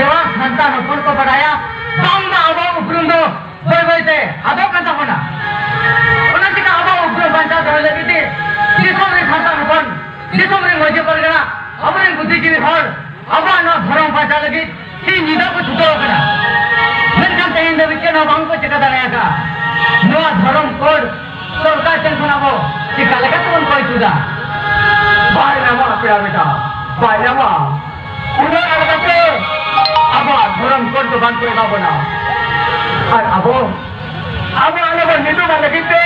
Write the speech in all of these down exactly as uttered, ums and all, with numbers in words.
ᱱᱚᱣᱟ ᱥᱟᱱᱛᱟᱲ ᱦᱚᱯᱚᱱ ᱠᱚ ᱵᱟᱰᱟᱭᱟ, ᱵᱟᱝᱢᱟ ᱟᱵᱚᱣᱟᱜ ᱩᱯᱨᱩᱢ ᱫᱚ ᱵᱟᱹᱭ ᱵᱟᱹᱭ ᱛᱮ ᱟᱫᱚᱜ ᱠᱟᱱ ᱛᱟᱵᱚᱱᱟ᱾ ᱚᱱᱟ ᱪᱤᱠᱟ ᱟᱵᱚᱣᱟᱜ ᱩᱯᱨᱩᱢ ᱵᱟᱧᱪᱟᱣ ᱫᱚᱦᱚᱭ ᱞᱟᱹᱜᱤᱫ ᱛᱮ ᱫᱤᱥᱚᱢ ᱨᱮ ᱥᱟᱱᱛᱟᱲ ᱦᱚᱯᱚᱱ, ᱫᱤᱥᱚᱢ ᱨᱮ ᱢᱟᱹᱡᱷᱤ ᱯᱟᱨᱜᱟᱱᱟ, ᱟᱵᱚᱨᱮᱱ ᱵᱩᱫᱽᱫᱷᱤᱡᱤᱵᱤ ᱦᱚᱲ ᱟᱵᱚᱣᱟᱜ ᱱᱚᱣᱟ ᱫᱷᱚᱨᱚᱢ ᱵᱟᱧᱪᱟᱣ ᱞᱟᱹᱜᱤᱫ ᱥᱤᱧ ᱧᱤᱫᱟᱹ ᱠᱚ ᱪᱷᱩᱴᱟᱹᱣ ᱟᱠᱟᱱᱟ᱾ ᱢᱮᱱᱠᱷᱟᱱ ᱛᱮᱦᱮᱧ ᱫᱷᱟᱹᱵᱤᱡ ᱪᱮᱫ ᱦᱚᱸ ᱵᱟᱝ ᱠᱚ ᱪᱤᱠᱟᱹ ᱫᱟᱲᱮ ᱟᱠᱟᱫᱼᱟ᱾ ᱱᱚᱣᱟ ᱫᱷᱚᱨᱚᱢ ᱠᱳᱰ ᱥᱚᱨᱠᱟᱨ ᱴᱷᱮᱱ ᱠᱷᱚᱱ ᱟᱵᱚ ᱪᱤᱠᱟ ᱞᱮᱠᱟ ᱛᱮᱵᱚᱱ ᱠᱚᱭ ᱛᱩᱫᱟ? ᱵᱟᱭ ᱧᱟᱢᱚᱜᱼᱟ ᱯᱮᱲᱟ ᱵᱮᱴᱟ, ᱵᱟᱭ ᱧᱟᱢᱚᱜᱼᱟ᱾ ᱩᱱᱟᱹᱜ ᱟᱞᱜᱟᱛᱮ ᱟᱵᱚᱣᱟᱜ ᱫᱷᱚᱨᱚᱢ ᱠᱳᱰ ᱫᱚ ᱵᱟᱝ ᱠᱚ ᱮᱢᱟ ᱵᱚᱱᱟ᱾ ᱟᱨ ᱟᱵᱚ, ᱟᱵᱚ ᱟᱞᱚ ᱵᱚᱱ ᱢᱤᱫᱚᱜ ᱞᱟᱹᱜᱤᱫ ᱛᱮ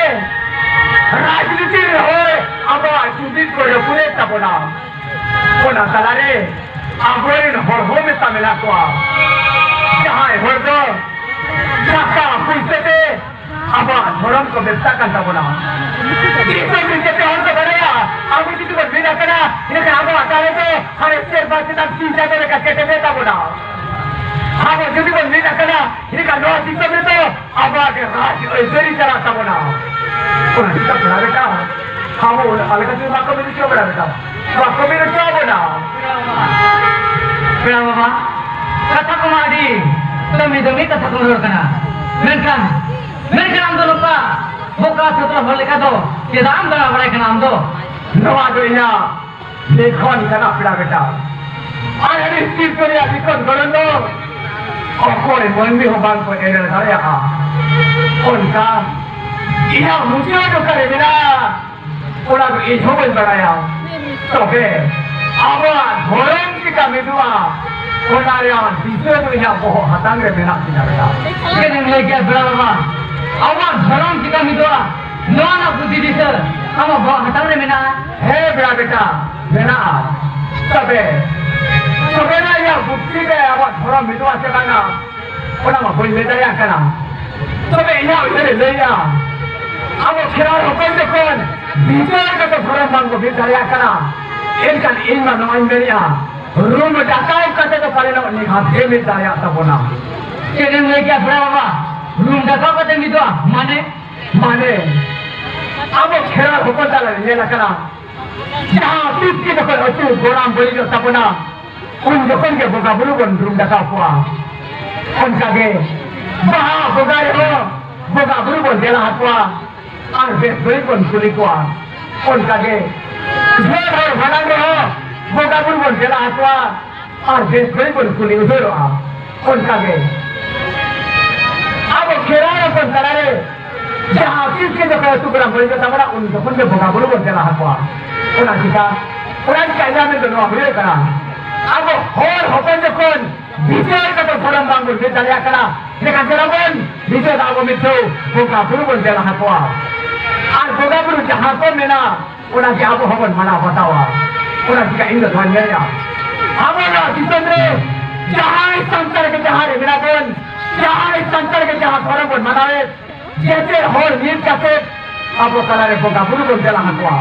ᱨᱟᱡᱽᱱᱤᱛᱤ ᱨᱮᱦᱚᱸ ᱟᱵᱚᱣᱟᱜ ᱡᱩᱢᱤᱫ ᱠᱚ ᱨᱟᱹᱯᱩᱫᱮᱫ ᱛᱟᱵᱚᱱᱟ᱾ ᱚᱱᱟ ᱛᱟᱞᱟᱨᱮ ᱟᱵᱚᱨᱮᱱ ᱦᱚᱲ ᱦᱚᱸ ᱢᱮᱥᱟ ᱢᱮᱱᱟᱜ ᱠᱚᱣᱟ᱾ ᱡᱟᱦᱟᱸᱭ ᱦᱚᱲ ᱫᱚ ᱴᱟᱠᱟ ᱯᱩᱭᱥᱟᱹ ᱛᱮ ᱟᱵᱚᱣᱟᱜ ᱫᱷᱚᱨᱚᱢ ᱠᱚ ᱵᱮᱵᱽᱥᱟ ᱠᱟᱱ ᱛᱟᱵᱚᱱᱟ᱾ ᱫᱤᱥᱚᱢ ᱨᱮ ᱡᱮᱛᱮ ᱦᱚᱲ ᱠᱚ ᱵᱟᱲᱟᱭᱟ, ᱟᱵᱚ ᱡᱩᱫᱤ ᱵᱚᱱ ᱢᱤᱫ ᱟᱠᱟᱱᱟ, ᱤᱱᱟᱹᱠᱷᱟᱱ ᱟᱵᱚᱣᱟᱜ ᱫᱟᱲᱮ ᱫᱚ ᱦᱟᱱᱮ ᱥᱮᱨᱢᱟ ᱪᱮᱛᱟᱱ ᱥᱤᱧ ᱪᱟᱸᱫᱚ ᱞᱮᱠᱟ ᱠᱮᱴᱮᱡᱚᱜ ᱛᱟᱵᱚᱱᱟ᱾ ᱟᱵᱚ ᱡᱩᱫᱤ ᱵᱚᱱ ᱢᱤᱫ ᱟᱠᱟᱱᱟ, ᱤᱱᱟᱹᱠᱷᱟᱱ ᱱᱚᱣᱟ ᱫᱤᱥᱚᱢ ᱨᱮᱫᱚ ᱟᱵᱚᱣᱟᱜ ᱜᱮ ᱨᱟᱡᱽ ᱟᱹᱭᱫᱟᱹᱨᱤ ᱪᱟᱞᱟᱜ ᱛᱟᱵᱚᱱᱟ᱾ ᱚᱱᱟ ᱪᱤᱠᱟ ᱯᱮᱲᱟ ᱵᱮᱴᱟ, ᱟᱵᱚ ᱚᱱᱟ ᱞᱮᱠᱟ ᱛᱮ ᱵᱟᱠᱚ ᱢᱤᱫ ᱦᱚᱪᱚ ᱯᱮᱲᱟ ᱵᱮᱴᱟ, ᱵᱟᱠᱚ ᱢᱤᱫ ᱦᱚᱪᱚ ᱟᱵᱚᱱᱟ᱾ ᱯᱮᱲᱟ ᱵᱟᱵᱟ, ᱠᱟᱛᱷᱟ ᱠᱚᱢᱟ ᱟᱹᱰᱤ ᱫᱟᱹᱢᱤ ᱫᱟᱹᱢᱤ ᱠᱟᱛᱷᱟ ᱠᱚᱢ ᱨᱚᱲ ᱠᱟᱱᱟ, ᱢᱮᱱᱠᱷᱟᱱ, ᱢᱮᱱᱠᱷᱟᱱ ᱟᱢ ᱫᱚ ᱱᱚᱝᱠᱟ ᱵᱚᱠᱟ ᱪᱷᱟᱛᱨᱟ ᱦᱚᱲ ᱞᱮᱠᱟ ᱫᱚ ᱪᱮᱫᱟᱜ ᱮᱢ ᱫᱟᱬᱟ ᱵᱟᱲᱟᱭ ᱠᱟᱱᱟ ᱟᱢ ᱫᱚ? ᱱᱚᱣᱟ ᱫᱚ ᱤᱧᱟᱹᱜ ᱞᱤᱠᱷᱚᱱ ᱠᱟᱱᱟ ᱯᱮᱲᱟ ᱵᱮᱴᱟ᱾ ᱟᱨ ᱟᱹᱰᱤ ᱥᱤᱨᱯᱟᱹ ᱨᱮᱭᱟᱜ ᱞᱤᱠᱷᱚᱱ ᱜᱚᱲᱦᱚᱱ ᱫᱚ ᱚᱠᱚᱭ ᱢᱟᱹᱱᱢᱤ ᱦᱚᱸ ᱵᱟᱝ ᱠᱚ ᱮᱲᱮ ᱫᱟᱲᱮᱭᱟᱜᱼᱟ᱾ ᱚᱱᱠᱟ ᱤᱧᱟᱹᱜ ᱢᱩᱪᱟᱹᱫ ᱚᱠᱟᱨᱮ ᱢᱮᱱᱟᱜᱼᱟ, ᱚᱱᱟ ᱫᱚ ᱤᱧ ᱦᱚᱸ ᱵᱟᱹᱧ ᱵᱟᱲᱟᱭᱟ᱾ ᱛᱚᱵᱮ ᱟᱵᱚᱣᱟᱜ ᱫᱷᱚᱨᱚᱢ ᱪᱤᱠᱟ ᱢᱤᱫᱚᱜᱼᱟ, ᱚᱱᱟ ᱨᱮᱭᱟᱜ ᱫᱤᱥᱟᱹ ᱫᱚ ᱤᱧᱟᱹᱜ ᱵᱚᱦᱚᱜ ᱦᱟᱛᱟᱝ ᱨᱮ ᱢᱮᱱᱟᱜ ᱛᱤᱧᱟ ᱵᱮᱴᱟ᱾ ᱪᱮᱫ ᱮᱢ ᱞᱟᱹᱭ ᱠᱮᱫ ᱯᱮᱲᱟ ᱵᱟᱵᱟ? ᱟᱵᱚᱣᱟᱜ ᱫᱷᱚᱨᱚᱢ ᱪᱤᱠᱟ ᱢᱤᱫᱚᱜᱼᱟ, ᱱᱚᱣᱟ ᱨᱮᱱᱟᱜ ᱵᱩᱫᱷᱤ ᱫᱤᱥᱟᱹ ᱟᱢᱟᱜ ᱵᱚᱦᱚᱜ ᱦᱟᱛᱟᱝ ᱨᱮ ᱢᱮᱱᱟᱜᱼᱟ? ᱦᱮᱸ ᱯᱮᱲᱟ ᱵᱮᱴᱟ, ᱢᱮᱱᱟᱜᱼᱟ᱾ ᱛᱚᱵᱮ, ᱛᱚᱵᱮ ᱱᱟ ᱤᱧᱟᱹᱜ ᱵᱩᱫᱷᱤ ᱨᱮ ᱟᱵᱚᱣᱟᱜ ᱫᱷᱚᱨᱚᱢ ᱢᱤᱫᱚᱜᱼᱟ ᱥᱮ ᱵᱟᱝᱟ, ᱚᱱᱟ ᱢᱟ ᱵᱟᱹᱧ ᱞᱟᱹᱭ ᱫᱟᱲᱮᱭᱟᱜ ᱠᱟᱱᱟ᱾ ᱛᱚᱵᱮ ᱤᱧᱟᱹᱜ ᱩᱭᱦᱟᱹᱨ ᱮ ᱞᱟᱹᱭᱟ, ᱟᱵᱚ ᱠᱷᱮᱨᱣᱟᱲ ᱦᱚᱯᱚᱱ ᱡᱚᱠᱷᱚᱱ ᱵᱤᱪᱟᱹᱨ ᱠᱟᱛᱮ ᱫᱷᱚᱨᱚᱢ ᱵᱟᱝ ᱵᱚ ᱵᱤᱨ ᱫᱟᱲᱮᱭᱟᱜ ᱠᱟᱱᱟ, ᱮᱱᱠᱷᱟᱱ ᱤᱧ ᱢᱟ ᱱᱚᱣᱟᱧ ᱢᱮᱱᱮᱫᱼᱟ, ᱨᱩᱢ ᱰᱟᱠᱟᱣ ᱠᱟᱛᱮ ᱫᱚ ᱯᱟᱞᱮᱱᱚᱜ ᱱᱤᱦᱟᱹᱛ ᱜᱮ ᱢᱤᱫ ᱫᱟᱲᱮᱭᱟᱜ ᱛᱟᱵᱚᱱᱟ᱾ ᱪᱮᱫ ᱮᱢ ᱞᱟᱹᱭ ᱠᱮᱫᱼᱟ ᱯᱮᱲᱟ ᱵᱟᱵᱟ? ᱨᱩᱢ ᱰᱟᱠᱟᱣ ᱠᱟᱛᱮ ᱢᱤᱫᱚᱜᱼᱟ ᱢᱟᱱᱮ? ᱢᱟᱱᱮ, ᱟᱵᱚ ᱠᱷᱮᱨᱣᱟᱲ ᱦᱚᱯᱚᱱ ᱛᱟᱞᱟ ᱨᱮ ᱧᱮᱞ ᱟᱠᱟᱱᱟ, ᱡᱟᱦᱟᱸ ᱛᱤᱥ ᱜᱮ ᱡᱚᱠᱷᱚᱱ ᱟᱹᱛᱩ ᱜᱚᱨᱟᱢ ᱵᱟᱹᱲᱤᱡᱚᱜ ᱛᱟᱵᱚᱱᱟ, ᱩᱱ ᱡᱚᱠᱷᱚᱱ ᱜᱮ ᱵᱚᱸᱜᱟ ᱵᱩᱨᱩ ᱵᱚᱱ ᱫᱩᱲᱩᱵ ᱰᱟᱠᱟᱣ ᱠᱚᱣᱟ᱾ ᱚᱱᱠᱟ ᱜᱮ ᱵᱟᱦᱟ ᱵᱚᱸᱜᱟ ᱨᱮᱦᱚᱸ ᱵᱚᱸᱜᱟ ᱵᱩᱨᱩ ᱵᱚᱱ ᱫᱮᱞᱟ ᱟᱠᱚᱣᱟ ᱟᱨ ᱵᱮᱥ ᱵᱟᱹᱲᱤᱡ ᱵᱚᱱ ᱠᱩᱞᱤ ᱠᱚᱣᱟ᱾ ᱚᱱᱠᱟ ᱜᱮ ᱡᱷᱟᱹᱞ ᱦᱚᱲ ᱵᱷᱟᱸᱰᱟᱱ ᱨᱮᱦᱚᱸ ᱵᱚᱸᱜᱟ ᱵᱩᱨᱩ ᱵᱚᱱ ᱫᱮᱞᱟ ᱟᱠᱚᱣᱟ ᱟᱨ ᱵᱮᱥ ᱵᱟᱹᱲᱤᱡ ᱵᱚᱱ ᱠᱩᱞᱤ ᱩᱛᱟᱹᱨᱚᱜᱼᱟ᱾ ᱚᱱᱠᱟ ᱜᱮ ᱟᱵᱚ ᱠᱷᱮᱨᱣᱟᱲ ᱦᱚᱯᱚᱱ ᱛᱟᱞᱟᱨᱮ ᱡᱟᱦᱟᱸ ᱛᱤᱥ ᱜᱮ ᱡᱚᱠᱷᱚᱱ ᱟᱹᱛᱩ ᱠᱚᱨᱮ ᱵᱟᱹᱲᱤᱡᱚᱜ ᱛᱟᱵᱚᱱᱟ, ᱩᱱ ᱡᱚᱠᱷᱚᱱ ᱜᱮ ᱵᱚᱸᱜᱟ ᱵᱩᱨᱩ ᱵᱚᱱ ᱪᱟᱞᱟᱣ ᱟᱠᱚᱣᱟ᱾ ᱚᱱᱟ ᱪᱤᱠᱟ, ᱚᱱᱟ ᱪᱤᱠᱟ ᱤᱧᱟᱹᱜ ᱢᱮᱱ ᱫᱚ ᱱᱚᱣᱟ ᱦᱩᱭᱩᱜ ᱠᱟᱱᱟ, ᱟᱵᱚ ᱦᱚᱲ ᱦᱚᱯᱚᱱ ᱡᱚᱠᱷᱚᱱ ᱵᱤᱪᱟᱹᱨ ᱠᱟᱛᱮ ᱫᱷᱚᱨᱚᱢ ᱵᱟᱝ ᱵᱚᱱ ᱵᱤᱪᱟᱹᱨ ᱫᱟᱲᱮᱭᱟᱜ ᱠᱟᱱᱟ, ᱮᱱᱠᱷᱟᱱ ᱪᱮᱫᱟᱜ ᱵᱚᱱ ᱵᱤᱪᱟᱹᱨ ᱫᱟ? ᱟᱵᱚ ᱢᱤᱫ ᱫᱷᱟᱣ ᱵᱚᱸᱜᱟ ᱵᱩᱨᱩ ᱵᱚᱱ ᱪᱟᱞᱟᱣ ᱟᱠᱚᱣᱟ᱾ ᱟᱨ ᱵᱚᱸᱜᱟ ᱵᱩᱨᱩ ᱡᱟᱦᱟᱸ ᱠᱚ ᱢᱮᱱᱟ, ᱚᱱᱟ ᱜᱮ ᱟᱵᱚ ᱦᱚᱸᱵᱚᱱ ᱢᱟᱱᱟᱣ ᱵᱟᱛᱟᱣᱟ᱾ ᱚᱱᱟ ᱪᱤᱠᱟ ᱤᱧ ᱫᱚ ᱱᱚᱣᱟᱧ ᱢᱮᱱᱟ, ᱟᱵᱚ ᱱᱚᱣᱟ ᱫᱤᱥᱚᱢ ᱨᱮ ᱡᱟᱦᱟᱸᱭ ᱥᱟᱱᱛᱟᱲ ᱜᱮ ᱡᱟᱦᱟᱸ ᱨᱮ ᱢᱮᱱᱟᱜ ᱵᱚᱱ, ᱡᱟᱦᱟᱸᱭ ᱥᱟᱱᱛᱟᱲ ᱜᱮ ᱡᱟᱦᱟᱸ ᱫᱷᱚᱨᱚᱢ ᱵᱚᱱ ᱢᱟᱱᱟᱣᱮᱫ, ᱡᱮᱛᱮ ᱦᱚᱲ ᱢᱤᱫ ᱠᱟᱛᱮ ᱟᱵᱚ ᱛᱟᱞᱟᱨᱮ ᱵᱚᱸᱜᱟ ᱵᱩᱨᱩ ᱵᱚᱱ ᱪᱟᱞᱟᱣ ᱟᱠᱚᱣᱟ᱾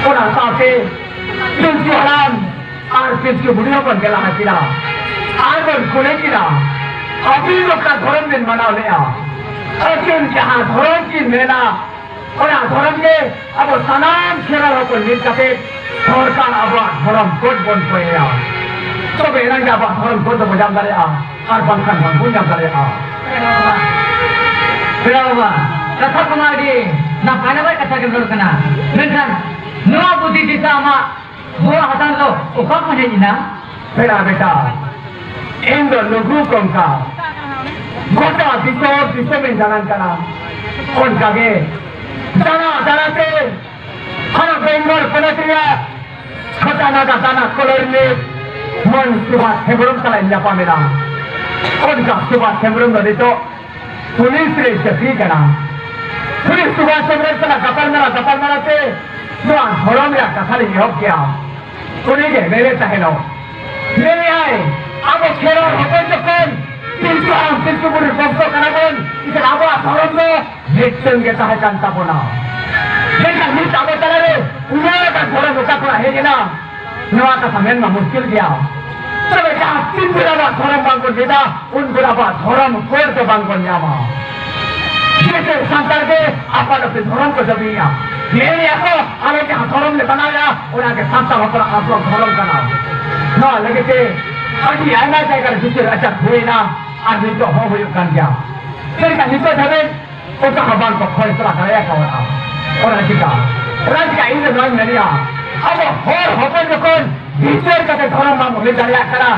ᱚᱱᱟ ᱥᱟᱶᱛᱮ ᱯᱤᱞᱪᱩ ᱦᱟᱲᱟᱢ ᱟᱨ ᱯᱤᱞᱪᱩ ᱵᱩᱰᱷᱤ ᱦᱚᱸᱵᱚᱱ ᱪᱟᱞᱟᱣ ᱟᱹᱠᱤᱱᱟ ᱟᱨ ᱵᱚᱱ ᱠᱩᱞᱤ ᱠᱤᱱᱟ, ᱟᱹᱵᱤᱱ ᱚᱠᱟ ᱫᱷᱚᱨᱚᱢ ᱵᱤᱱ ᱢᱟᱱᱟᱣ ᱞᱮᱫᱼᱟ? ᱟᱹᱠᱤᱱ ᱡᱟᱦᱟᱸ ᱫᱷᱚᱨᱚᱢ ᱠᱤᱱ ᱢᱮᱱᱟ, ᱚᱱᱟ ᱫᱷᱚᱨᱚᱢ ᱜᱮ ᱟᱵᱚ ᱥᱟᱱᱟᱢ ᱠᱷᱮᱨᱣᱟᱲ ᱦᱚᱯᱚᱱ ᱢᱤᱫ ᱠᱟᱛᱮ ᱥᱚᱨᱠᱟᱨ ᱟᱵᱚᱣᱟᱜ ᱫᱷᱚᱨᱚᱢ ᱠᱳᱰ ᱵᱚᱱ ᱥᱚᱭᱮᱭᱟ᱾ ᱛᱚᱵᱮ ᱮᱱᱟᱝ ᱜᱮ ᱟᱵᱚᱣᱟᱜ ᱫᱷᱚᱨᱚᱢ ᱠᱳᱰ ᱫᱚᱵᱚ ᱧᱟᱢ ᱫᱟᱲᱮᱭᱟᱜᱼᱟ, ᱟᱨ ᱵᱟᱝᱠᱷᱟᱱ ᱵᱟᱝᱵᱚᱱ ᱧᱟᱢ ᱫᱟᱲᱮᱭᱟᱜᱼᱟ᱾ ᱯᱮᱲᱟ ᱵᱟᱵᱟ, ᱠᱟᱛᱷᱟ ᱠᱚᱢᱟ ᱟᱹᱰᱤ ᱱᱟᱯᱟᱭ ᱱᱟᱯᱟᱭ ᱠᱟᱛᱷᱟ ᱜᱮᱢ ᱨᱚᱲ ᱠᱟᱱᱟ, ᱢᱮᱱᱠᱷᱟᱱ ᱱᱚᱣᱟ ᱵᱩᱫᱷᱤ ᱫᱤᱥᱟᱹ ᱟᱢᱟᱜ ᱵᱚᱦᱚᱜ ᱦᱟᱛᱟᱝ ᱫᱚ ᱚᱠᱟ ᱠᱷᱚᱱ ᱦᱮᱡ ᱮᱱᱟ? ᱯᱮᱲᱟ ᱵᱮᱴᱟ, ᱤᱧ ᱫᱚ ᱞᱩᱜᱩ ᱠᱚᱝᱠᱟ, ᱜᱚᱴᱟ ᱫᱤᱥᱚᱢ ᱫᱤᱥᱚᱢᱤᱧ ᱫᱟᱬᱟᱱ ᱠᱟᱱᱟ᱾ ᱚᱱᱠᱟ ᱜᱮ ᱫᱟᱬᱟ ᱫᱟᱬᱟ ᱛᱮ ᱦᱟᱱᱟ ᱵᱮᱝᱜᱚᱞ ᱯᱚᱱᱚᱛ ᱨᱮᱭᱟᱜ ᱪᱷᱳᱴᱟ ᱱᱟᱜᱟ ᱛᱟᱱᱟ ᱠᱚᱞᱚᱨ ᱨᱤᱱᱤᱡ ᱢᱚᱱ ᱥᱩᱵᱷᱟᱥ ᱦᱮᱢᱵᱨᱚᱢ ᱥᱟᱞᱟᱜ ᱤᱧ ᱧᱟᱯᱟᱢ ᱮᱱᱟ᱾ ᱚᱱᱠᱟ ᱥᱩᱵᱷᱟᱥ ᱦᱮᱢᱵᱨᱚᱢ ᱫᱚ ᱱᱤᱛᱚᱜ ᱯᱩᱞᱤᱥ ᱨᱮ ᱪᱟᱹᱠᱨᱤ ᱠᱟᱱᱟ᱾ ᱯᱩᱞᱤᱥ ᱥᱩᱵᱷᱟᱥ ᱪᱚᱸᱫᱽᱨᱚ ᱥᱟᱞᱟᱜ ᱜᱟᱯᱟᱞᱢᱟᱨᱟᱣ ᱜᱟᱯᱟᱞᱢᱟᱨᱟᱣ ᱛᱮ ᱱᱚᱣᱟ ᱫᱷᱚᱨᱚᱢ ᱨᱮᱭᱟᱜ ᱠᱟᱛᱷᱟ ᱞᱤᱧ ᱮᱦᱚᱵ ᱠᱮᱜᱼᱟ᱾ ᱩᱱᱤ ᱜᱮ ᱢᱮᱱᱮᱫ ᱛᱟᱦᱮᱱᱚᱜ, ᱢᱮᱱᱮᱫᱼᱟᱭ, ᱟᱵᱚ ᱠᱷᱮᱨᱣᱟᱲ ᱦᱚᱯᱚᱱ ᱡᱚᱠᱷᱚᱱ ᱯᱤᱞᱪᱩ ᱦᱟᱲᱟᱢ ᱯᱤᱞᱪᱩ ᱵᱩᱲᱦᱤ ᱵᱚᱝᱥᱚ ᱠᱟᱱᱟ ᱵᱚᱱ, ᱮᱱᱠᱷᱟᱱ ᱟᱵᱚᱣᱟᱜ ᱫᱷᱚᱨᱚᱢ ᱫᱚ ᱢᱤᱫᱴᱟᱝ ᱜᱮ ᱛᱟᱦᱮᱸ ᱠᱟᱱ ᱛᱟᱵᱚᱱᱟ᱾ ᱢᱮᱱᱠᱷᱟᱱ ᱱᱤᱛ ᱟᱵᱚ ᱛᱟᱞᱟᱨᱮ ᱩᱱᱟᱹᱜ ᱜᱟᱱ ᱫᱷᱚᱨᱚᱢ ᱚᱠᱟ ᱠᱷᱚᱱᱟᱜ ᱦᱮᱡ ᱮᱱᱟ? ᱱᱚᱣᱟ ᱠᱟᱛᱷᱟ ᱢᱮᱱ ᱢᱟ ᱢᱩᱥᱠᱤᱞ ᱜᱮᱭᱟ᱾ ᱛᱚᱵᱮ ᱡᱟᱦᱟᱸ ᱛᱤᱱ ᱵᱷᱳᱨ ᱟᱵᱚᱣᱟᱜ ᱫᱷᱚᱨᱚᱢ ᱵᱟᱝᱵᱚᱱ ᱪᱮᱫᱟ, ᱩᱱ ᱵᱷᱳᱨ ᱟᱵᱚᱣᱟᱜ ᱫᱷᱚᱨᱚᱢ ᱠᱳᱰ ᱫᱚ ᱵᱟᱝᱵᱚᱱ ᱧᱟᱢᱟ᱾ ᱡᱮᱛᱮ ᱥᱟᱱᱛᱟᱲ ᱜᱮ ᱟᱯᱟᱱ ᱟᱹᱯᱤᱱ ᱫᱷᱚᱨᱚᱢ ᱠᱚ ᱫᱟᱹᱵᱤᱭᱮᱫᱼᱟ᱾ ᱞᱟᱹᱭᱮᱫᱼᱟ ᱠᱚ, ᱟᱞᱮ ᱡᱟᱦᱟᱸ ᱫᱷᱚᱨᱚᱢ ᱞᱮ ᱢᱟᱱᱟᱣᱮᱫᱼᱟ, ᱚᱱᱟ ᱜᱮ ᱥᱟᱱᱛᱟᱲ ᱦᱚᱯᱚᱱᱟᱜ ᱟᱥᱚᱞ ᱫᱷᱚᱨᱚᱢ ᱠᱟᱱᱟ᱾ ᱱᱚᱣᱟ ᱞᱟᱹᱜᱤᱫ ᱛᱮ ᱟᱹᱰᱤ ᱟᱭᱢᱟ ᱡᱟᱭᱜᱟ ᱨᱮ ᱵᱤᱪᱟᱹᱨ ᱟᱪᱟᱨ ᱦᱩᱭᱮᱱᱟ ᱟᱨ ᱱᱤᱛᱚᱜ ᱦᱚᱸ ᱦᱩᱭᱩᱜ ᱠᱟᱱ ᱜᱮᱭᱟ᱾ ᱢᱮᱱᱠᱷᱟᱱ ᱱᱤᱛᱚᱜ ᱫᱷᱟᱹᱵᱤᱡ ᱚᱠᱟ ᱦᱚᱸ ᱵᱟᱝ ᱠᱚ ᱯᱷᱚᱭᱥᱟᱞᱟ ᱫᱟᱲᱮ ᱟᱠᱟᱣᱟᱫᱼᱟ᱾ ᱚᱱᱟ ᱪᱤᱠᱟ, ᱚᱱᱟ ᱪᱤᱠᱟ ᱤᱧ ᱫᱚ ᱱᱚᱣᱟᱧ ᱢᱮᱱᱮᱫᱼᱟ, ᱟᱵᱚ ᱦᱚᱲ ᱦᱚᱯᱚᱱ ᱡᱚᱠᱷᱚᱱ ᱵᱤᱪᱟᱹᱨ ᱠᱟᱛᱮ ᱫᱷᱚᱨᱚᱢ ᱵᱟᱝ ᱦᱩᱭ ᱫᱟᱲᱮᱭᱟᱜ ᱠᱟᱱᱟ,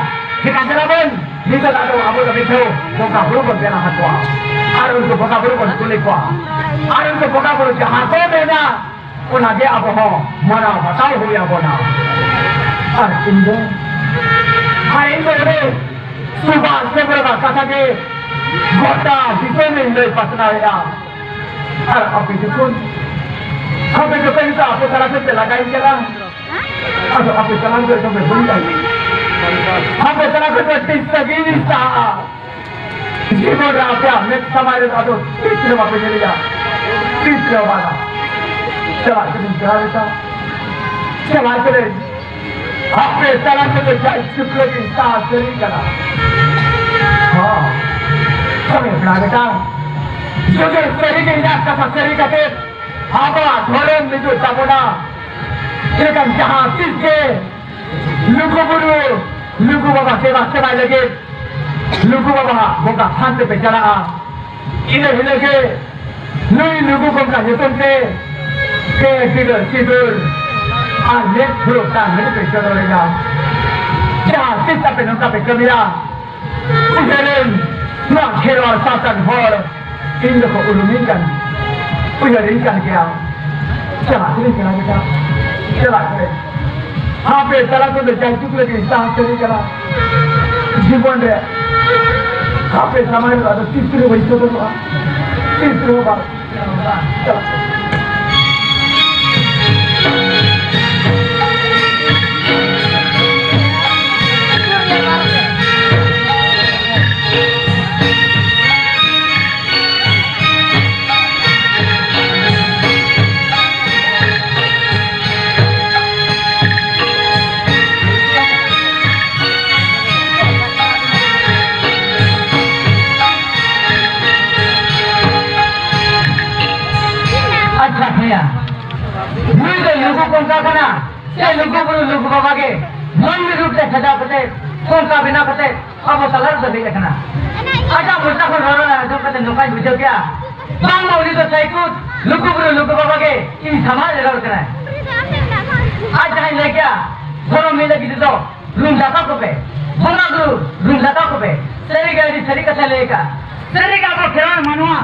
ᱪᱤᱠᱟ ᱠᱟᱱᱟ ᱵᱚᱱ? ᱱᱤᱛᱚᱜ ᱟᱫᱚ ᱟᱵᱚ ᱫᱚ ᱢᱤᱫ ᱫᱷᱟᱣ ᱵᱚᱸᱜᱟ ᱵᱩᱨᱩ ᱵᱚᱱ ᱵᱮᱱᱟᱣ ᱟᱠᱚᱣᱟ ᱟᱨ ᱩᱱᱠᱩ ᱵᱚᱸᱜᱟ ᱵᱩᱨᱩ ᱵᱚᱱ ᱠᱩᱞᱤ ᱠᱚᱣᱟ ᱟᱨ ᱩᱱᱠᱩ ᱵᱚᱸᱜᱟ ᱵᱩᱨᱩ ᱡᱟᱦᱟᱸ ᱠᱚ ᱢᱮᱱᱟ, ᱚᱱᱟᱜᱮ ᱟᱵᱚ ᱦᱚᱸ ᱢᱟᱱᱟᱣ ᱵᱟᱛᱟᱣ ᱦᱩᱭ ᱟᱵᱚᱱᱟ᱾ ᱟᱨ ᱤᱧ ᱫᱚ, ᱟᱨ ᱤᱧ ᱫᱚ ᱚᱸᱰᱮ ᱥᱩᱵᱷᱟᱥ ᱪᱚᱱᱫᱨᱚ ᱵᱚᱥ ᱠᱟᱛᱷᱟ ᱜᱮ ᱜᱚᱴᱟ ᱫᱤᱥᱚᱢ ᱤᱧ ᱞᱟᱹᱭ ᱯᱟᱥᱱᱟᱣᱮᱫᱼᱟ᱾ ᱟᱨ ᱟᱯᱮ ᱡᱚᱠᱷᱚᱱ, ᱟᱯᱮ ᱡᱚᱠᱷᱚᱱ ᱱᱤᱛᱚᱜ ᱟᱯᱮ ᱛᱟᱞᱟ ᱯᱮ ᱞᱟᱜᱟᱭᱤᱧ ᱠᱟᱱᱟ, ᱟᱫᱚ ᱟᱯᱮ ᱛᱟᱞᱟ ᱨᱮ ᱫᱚᱢᱮ ᱵᱟᱹᱲᱤᱡ ᱟᱹᱭᱠᱟᱹᱜᱼᱟ᱾ ᱟᱯᱮ ᱛᱟᱞᱟ ᱨᱮ ᱫᱚ ᱛᱤᱥ ᱛᱮᱜᱮ ᱤᱧ ᱥᱟᱦᱟᱜᱼᱟ᱾ ᱡᱤᱵᱚᱱ ᱨᱮ ᱟᱯᱮᱭᱟᱜ ᱢᱮᱫ ᱥᱟᱢᱟᱝ ᱨᱮ ᱟᱫᱚ ᱛᱤᱥ ᱨᱮᱦᱚᱸ ᱵᱟᱯᱮ ᱧᱮᱞᱮᱭᱟ, ᱛᱤᱥ ᱨᱮᱦᱚᱸ ᱵᱟᱝᱟ᱾ ᱪᱟᱞᱟᱜ ᱠᱟᱹᱱᱟᱹᱧ ᱪᱟᱞᱟᱣ ᱞᱮᱠᱟ, ᱪᱟᱞᱟᱜ ᱠᱟᱹᱱᱟᱹᱧ᱾ ᱟᱯᱮ ᱛᱟᱞᱟ ᱛᱮᱫᱚ ᱡᱟᱭ ᱥᱩᱠᱨᱚ ᱜᱮ ᱥᱟᱦᱟ ᱥᱟᱹᱨᱤ ᱠᱟᱱᱟ᱾ ᱦᱚᱸ, ᱛᱚᱵᱮ ᱯᱮᱲᱟ ᱵᱮᱴᱟ, ᱡᱩᱫᱤ ᱥᱟᱹᱨᱤ ᱜᱮ ᱤᱧᱟᱹᱜ ᱠᱟᱛᱷᱟ ᱥᱟᱹᱨᱤ ᱠᱟᱛᱮ ᱟᱵᱚᱣᱟᱜ ᱫᱷᱚᱨᱚᱢ ᱢᱤᱫᱚᱜ ᱛᱟᱵᱚᱱᱟ, ᱮᱱᱠᱷᱟᱱ ᱡᱟᱦᱟᱸ ᱛᱤᱥ ᱜᱮ ᱞᱩᱜᱩ ᱵᱩᱨᱩ, ᱞᱩᱜᱩ ᱵᱟᱵᱟ ᱥᱮᱵᱟ ᱥᱮᱵᱟᱭ ᱞᱟᱹᱜᱤᱫ ᱞᱩᱜᱩ ᱵᱟᱵᱟ ᱵᱚᱸᱜᱟ ᱛᱷᱟᱱ ᱛᱮᱯᱮ ᱪᱟᱞᱟᱜᱼᱟ᱾ ᱤᱱᱟᱹ ᱦᱤᱞᱳᱜ ᱜᱮ ᱱᱩᱭ ᱞᱩᱜᱩ ᱵᱚᱸᱜᱟ ᱧᱩᱛᱩᱢ ᱛᱮ ᱯᱮ ᱴᱤᱰᱟᱹ ᱥᱤᱸᱫᱩᱨ ᱟᱨ ᱢᱤᱫ ᱯᱷᱩᱲᱩᱜ ᱫᱟᱜ ᱢᱟᱹᱰᱤ ᱯᱮ ᱪᱚᱰᱚᱨᱮᱜᱼᱟ᱾ ᱡᱟᱦᱟᱸ ᱛᱤᱥ ᱟᱯᱮ ᱱᱚᱝᱠᱟ ᱯᱮ ᱠᱟᱹᱢᱤᱭᱟ, ᱩᱭᱦᱟᱹᱨᱮᱱ ᱱᱚᱣᱟ ᱠᱷᱮᱨᱣᱟᱲ ᱥᱟᱶᱛᱟᱱ ᱦᱚᱲ ᱤᱧ ᱫᱚᱠᱚ ᱩᱨᱩᱢᱤᱧ ᱠᱟᱱ, ᱩᱭᱦᱟᱹᱨᱤᱧ ᱠᱟᱱ ᱜᱮᱭᱟ᱾ ᱪᱟᱞᱟᱜ ᱠᱟᱹᱱᱟᱹᱧ ᱠᱟᱱᱟ ᱵᱮᱴᱟ, ᱪᱟᱞᱟᱜ ᱠᱟᱹᱱᱟᱹᱧ᱾ ᱦᱟᱯᱮ ᱛᱟᱞᱟ ᱠᱚᱫᱚ ᱡᱟᱭᱡᱩᱜᱽ ᱞᱟᱹᱜᱤᱫ ᱥᱟᱦᱟ ᱥᱟᱹᱨᱤ ᱠᱟᱱᱟ᱾ ᱡᱤᱵᱚᱱ ᱨᱮ ᱦᱟᱯᱮ ᱥᱟᱢᱟᱝ ᱨᱮ ᱟᱫᱚ ᱛᱤᱥ ᱨᱮ ᱵᱟᱹᱧ ᱥᱚᱫᱚᱨᱚᱜᱼᱟ, ᱛᱤᱥ ᱨᱮᱦᱚᱸ ᱵᱟᱝ᱾ ᱪᱟᱞᱟᱜ ᱠᱟᱹᱱᱟᱹᱧ᱾ ᱟᱪᱪᱷᱟ ᱵᱷᱟᱭᱟ, ᱱᱩᱭ ᱫᱚ ᱞᱩᱜᱩ ᱠᱚᱝᱠᱟ ᱠᱟᱱᱟ ᱥᱮ ᱞᱩᱜᱩ ᱵᱩᱨᱩ ᱞᱩᱜᱩ ᱵᱟᱵᱟ ᱜᱮ? ᱢᱟᱹᱱᱢᱤ ᱨᱩᱯ ᱛᱮ ᱥᱟᱡᱟᱣ ᱠᱟᱛᱮ, ᱠᱚᱝᱠᱟ ᱵᱮᱱᱟᱣ ᱠᱟᱛᱮ ᱟᱵᱚ ᱛᱟᱞᱟ ᱨᱮᱫᱚ ᱦᱮᱡ ᱟᱠᱟᱱᱟ᱾ ᱟᱡᱟᱜ ᱢᱚᱪᱟ ᱠᱷᱚᱱ ᱨᱚᱲ ᱟᱸᱡᱚᱢ ᱠᱟᱛᱮ ᱱᱚᱝᱠᱟᱧ ᱵᱩᱡᱷᱟᱹᱣ ᱠᱮᱜᱼᱟ, ᱵᱟᱝᱢᱟ ᱩᱱᱤ ᱫᱚ ᱥᱟᱹᱭᱠᱩᱫ ᱞᱩᱜᱩᱵᱩᱨᱩ ᱞᱩᱜᱩ ᱵᱟᱵᱟ ᱜᱮ ᱤᱧ ᱥᱟᱢᱟᱝ ᱨᱮ ᱨᱚᱲ ᱠᱟᱱᱟᱭ᱾ ᱟᱡ ᱡᱟᱦᱟᱸᱭ ᱞᱟᱹᱭ ᱠᱮᱜᱼᱟ, ᱫᱷᱚᱨᱚᱢ ᱢᱤᱫ ᱞᱟᱹᱜᱤᱫ ᱛᱮᱫᱚ ᱨᱩᱢ ᱰᱟᱠᱟᱣ ᱠᱚᱯᱮ, ᱵᱚᱸᱜᱟ ᱵᱩᱨᱩ ᱨᱩᱢ ᱰᱟᱠᱟᱣ ᱠᱚᱯᱮ᱾ ᱥᱟᱹᱨᱤ ᱜᱮ ᱟᱹᱰᱤ ᱥᱟᱹᱨᱤ ᱠᱟᱛᱷᱟ ᱞᱟᱹᱭ ᱠᱟᱜᱼᱟ᱾ ᱥᱟᱹᱨᱤ ᱜᱮ ᱟᱵᱚ ᱠᱷᱮᱨᱣᱟᱲ ᱢᱟᱱᱣᱟ